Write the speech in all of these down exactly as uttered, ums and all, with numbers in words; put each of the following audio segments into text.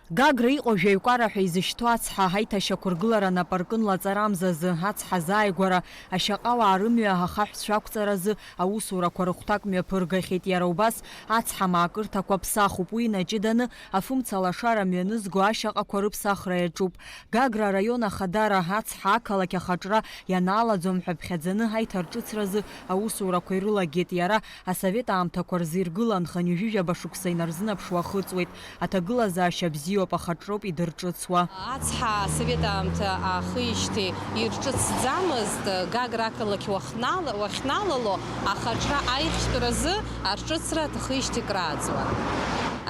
Гагра иҟоу жәаҩкәара ҳәа изышьҭоу ацҳа аиҭашьақәыргылара нап аркын лаҵарамзазы, ацҳа азааигәара, ашьаҟауаа рымҩа ахаҳәцәа ақәҵаразы аусурақәа рыхәҭак мҩаԥыргахьеит. Иара убас ацҳа маакырҭақәа ԥсахуп. Уи инаҷыданы афымца лашара мҩанызго ашьаҟақәа рыԥсахра иаҿуп. Гагра араион ахадара ацҳа ақалақь ахаҿра ианаалаӡом ҳәа ԥхьаӡаны аиҭарҿыцразы аусурақәа ирылагеит. Иара асовет аамҭақәа рзы иргылан, хынҩажәижәаба шықәса инарзынаԥшуа ахыҵуеит. Аҭагылазаашьа бзиоуп, ахаҿроуп идырҿыцуа. Ацҳа асовет аамҭа аахижьҭеи ирҿыцӡамызт, Гагра ақалақь уахнала-, уахьналало ахаҿра аиӷьтәразы арҿыцра аҭахижьҭеи крааҵуан.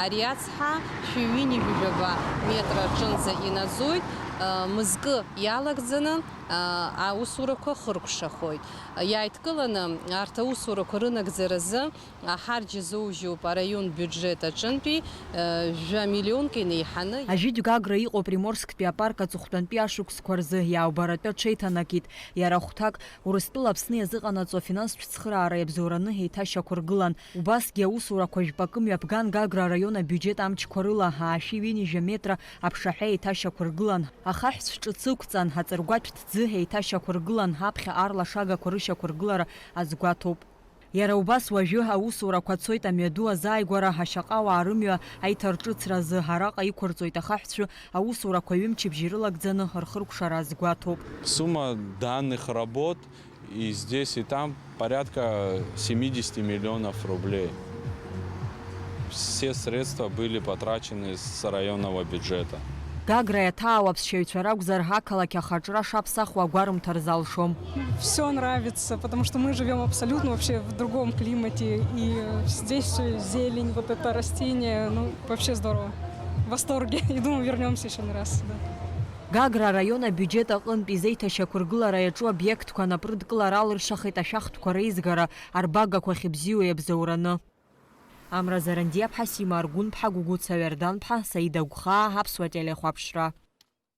Ари ацҳа шәи ҩынҩажәижәаба метра рҿынӡа инаӡоит, мызкы иалагӡаны, аусурақәа хыркәшахоит. Иааидкыланы арҭ аусурақәа рынагӡаразы аҳарџь азоужьуп араион биуџьет аҿынтәи, жәа миллионк инеиҳаны. Ажәытә Гагра иҟоу Приморсктәи апарк аҵыхәтәантәи ашықәсқәа рзы иаубаратәы аҽеиҭанакит. Иара хәҭак Урыстәыла Аԥсны иазыҟанаҵо афинанстә цхыраара иабзоураны еиҭашьақәыргылан. Убасгьы аусурақәа жәпакы мҩаԥган Гагра араион абиуџьет амчқәа рыла аашәи ҩынҩажәа метра аԥшаҳәа еиҭашьақәыргылан. Ахаҳәцә ҿыц ықәҵан, аҵыргәаҭә ҭӡы еиҭашьақәыргылан, аԥхьа арлашагақәа рышьақәыргылара азгәаҭоуп. Иара убас уажәы аусурақәа цоит амҩаду азааигәара, ашьаҟауаа рымҩа аиҭарҿыцразы. Араҟа иқәырҵоит ахаҳәцәы, аусурақәа ҩымчыбжьа ирылагӡаны рхыркәшара азгәаҭоуп. Сумма данных работ и здесь, и там порядка семидесяти миллионов рублей. Все средства были потрачены с районного бюджета. Гагра иаҭаау аԥсшьаҩцәа ракәзар, ақалақь ахаҿра шаԥсахуа агәарымҭа рзалшом. Все нравится, потому что мы живем абсолютно вообще в другом климате, и здесь всё зелень, вот это растение, ну, вообще здорово. В восторге, и думаю, вернёмся ещё не раз сюда. Гагра араион абиуџьет аҟынтә изеиҭашьақәыргылара иаҿу обиектқәа напрыдкылара алыршахеит ашәахтәқәа реизгара, арбагақәа ахьыбзиоу иабзоураны. Амра Зарандиаԥҳа, Сима Аргәынԥҳа, Гәыгәыца Ҩарданԥҳа, Саида Гәхаа, Аԥсуа телехәаԥшра.